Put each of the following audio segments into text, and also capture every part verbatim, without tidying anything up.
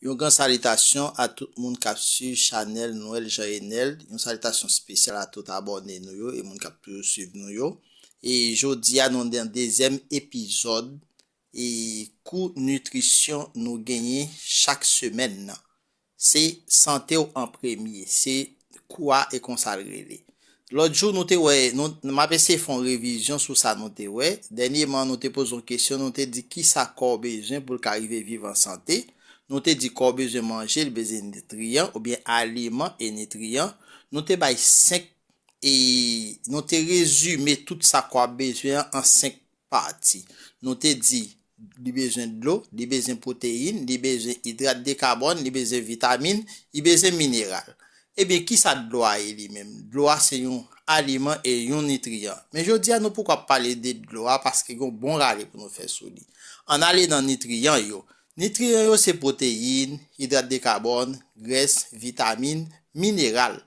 Yon gran salitasyon a tout moun k ap swiv chanèl Noël Jean Enel. Yon salitasyon espesyal a tout abòne nou yo e moun k ap toujou swiv nou yo. E jodi a, nou nan dezyèm epizòd e kou nitrisyon nou genyen chak semèn nan. Se sante w an premye. Se kou a e konsa l rele. Lòt jou, nou te wè, nou, m ap eseye fè yon revizyon sou sa nou te wè. Dènyèman, nou te poze yon kesyon, nou te di kisa kò w bezwen pou l ka rive viv an sante. Nou te di kò w bezwen manje, li bezwen nitriyan, oubyen aliman e nitriyan. Nou te bay senk, e nou te rezime tout sa kò a bezwen an, an senk pati. Nou te di, li bezwen dlo, li bezwen pwoteyin, li bezwen idrat de kabòn, li bezwen vitamin, li bezwen mineral. Ebyen, kisa dlo a ye li menm? Dlo a se yon aliman e yon nitriyan. Men jodi a, nou poko ap pale de dlo a paske gen yon bon rale pou nou fè sou li. Ann ale nan nitriyan yo. Nitriyan yo se pwoteyin, idrat de kabòn, grès, vitamin, mineral.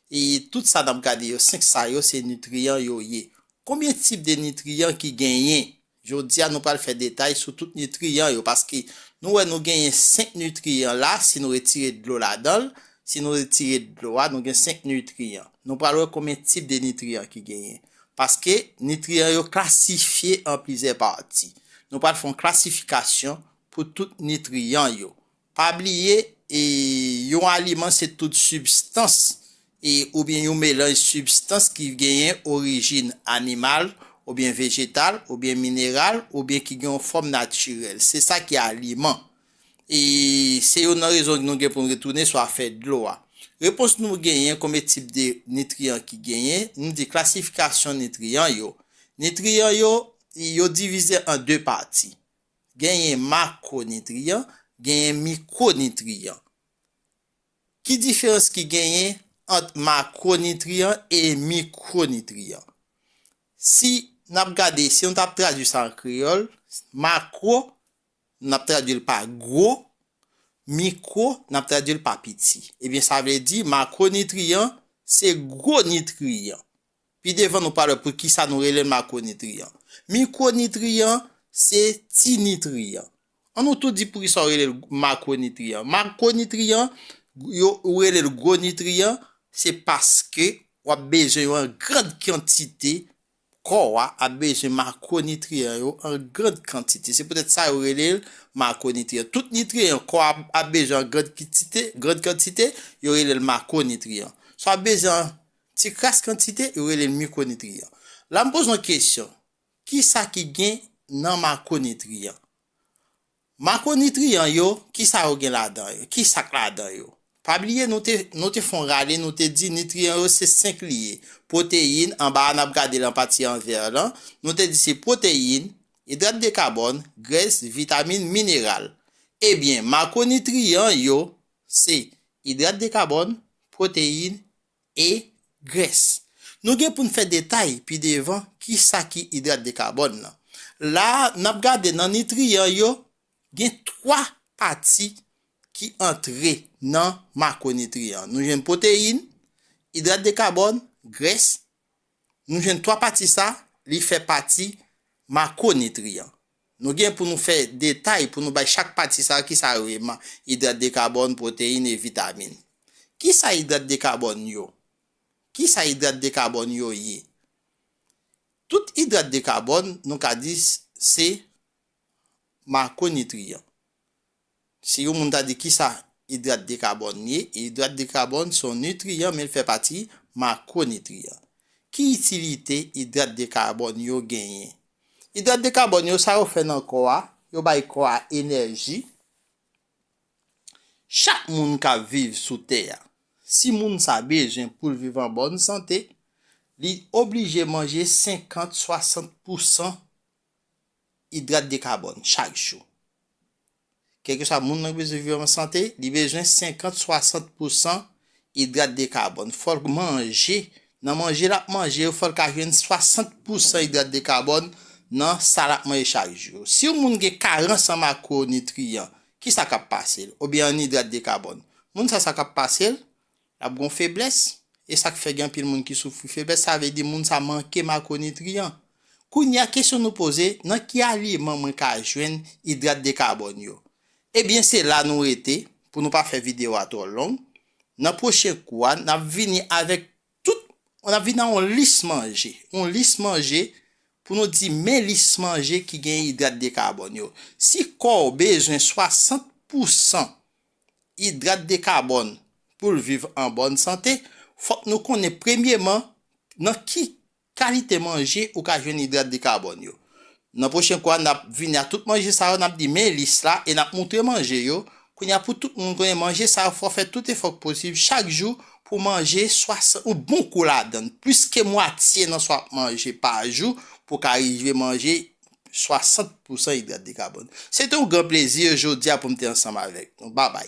E tout sa n ap gade yo, senk sa yo, se nitriyan yo ye. Konbyen tip de nitriyan ki genyen? Jodi a, nou pral fè detay sou tout nitriyan yo, paske nou wè nou genyen senk nitriyan la, si nou retire dlo ladan l, si nou retire dlo a, nou gen senk nitriyan. Nou pral wè konbyen tip de nitriyan ki genyen. Paske nitriyan yo klasifye an plizyè pati. Nou pral fè yon klasifikasyon pou tout nitriyan yo. Pa bliye, e, yon aliman se tout sibstans e, oubyen yon melanj sibstans ki genyen orijin animal, oubyen vejetal, oubyen mineral, oubyen ki gen yon fòm natirèl. Se sa ki aliman. E se youn nan rezon nou gen pou n retounen sou afè dlo a. Repons nou genyen, konbyen tip de nitriyan ki genyen, nou di klasifikasyon nitriyan yo. Nitriyan yo, yo divize an de pati. Genyen makwonitriyan, genyen mikwonitriyan. Ki diferans ki genyen ant makwonitriyan e mikwonitriyan? Si n ap gade, si nou t ap tradui sa an kreyòl, makwo, n ap tradui l pa gwo, mikwo, n ap tradui l pa piti. Ebyen, sa vle di makwonitriyan se gwo nitriyan. Pi devan, nou pral wè poukisa nou rele l makwonitriyan. Mikwonitriyan se ti nitriyan. An nou tou di poukisa w rele l makwonitriyan. Makwonitriyan, yo, ou rele l gwo nitriyan, se paske w ap bezwen yo an gran kantite, kò a ap bezwen makwonitriyan yo an gran kantite. Se poutèt sa yo rele l makwonitriyan. Tout nitriyan kò a ap bezwen an gran kantite, gran kantite, yo rele l makwonitriyan. Si w ap bezwen an ti kras kantite, yo rele l mikwonitriyan. La, m poze yon kesyon. Kisa ki gen nan makwonitriyan? Makwonitriyan yo, kisa yo gen ladan yo? Kisa k ladan yo? Pa bliye, nou te, nou te fè yon rale, nou te di nitriyan yo se senk li ye. Pwoteyin, anba a n ap gade lan pati an vè lan, nou te di se pwoteyin, idrat de kabòn, grès, vitamin, mineral. Ebyen, makwonitriyan yo se idrat de kabòn, pwoteyin e grès. Nou gen pou n fè detay pi devan kisa ki idrat de kabòn nan. La, n ap gade nan nitriyan yo, gen twa pati ki antre nan makwonitriyan. Nou jwenn pwoteyin, idrat de kabòn, grès. Nou jwenn twa pati sa, li fè pati makwonitriyan. Nou gen pou nou fè detay pou nou bay chak pati sa, kisa yo ye, ma-, idrat de kabòn, pwoteyin e vitamin. Kisa idrat de kabòn yo? Kisa idrat de kabòn yo ye? Tout idrat de kabòn, nou ka di s-, se makwonitriyan. Si yon moun ta di kisa idrat de kabòn ye, idrat de kabòn se yon nitriyan, men l fè pati makwonitriyan. Ki itilite idrat de kabòn yo genyen? Idrat de kabòn yo, sa yo fè nan kò a, yo bay kò a enèji. Chak moun k ap viv sou tè a, si moun sa bezwen pou l viv an bòn sante, li oblije manje senkant, swasant pousan idrat de kabòn chak jou. Kèlkeswa moun nan bezwen viv an sante, li bezwen senkant, swasant pousan idrat de kabòn. Fò l manje, nan manje l ap manje yo, fò l ka jwenn swasant pousan idrat de kabòn nan sa l ap manje chak jou. Si yon moun gen karans an makwonitriyan, kisa k ap pase l? Oubyen an idrat de kabòn. Moun sa, sa k ap pase l? L ap gen feblès. E sa k fè gen anpil moun ki soufri feblès, sa vle di moun sa manke makwonitriyan. Kounye a, kesyon nou poze, nan ki aliman mwen ka jwenn idrat de kabòn yo? Ebyen, se la nou rete pou nou pa fè videyo a twò long, nan pwochen kou a, n ap vini avèk tout, n ap vini a yon lis manje, yon lis manje pou nou di men lis manje ki gen idrat de kabòn yo. Si kò w bezwen swasant pousan idrat de kabòn pou l viv an bòn sante, fòk nou konnen premyeman nan ki kalite manje ou ka jwenn idrat de kabòn yo. Nan pwochen kou a, n ap vini a tout manje sa yo, n ap di men lis la e n ap moutre manje yo. Kounye a, pou tout moun konnen manje sa yo, fò w fè tout efò k posib chak jou pou manje swasant, yon bon kou ladan l, plis ke mwatye nan sa w ap manje pa jou, pou w ka rive manje swasant pousan idrat de kabòn. Se te yon gran plezi jodi a pou m te ansanm avèk nou. Babay.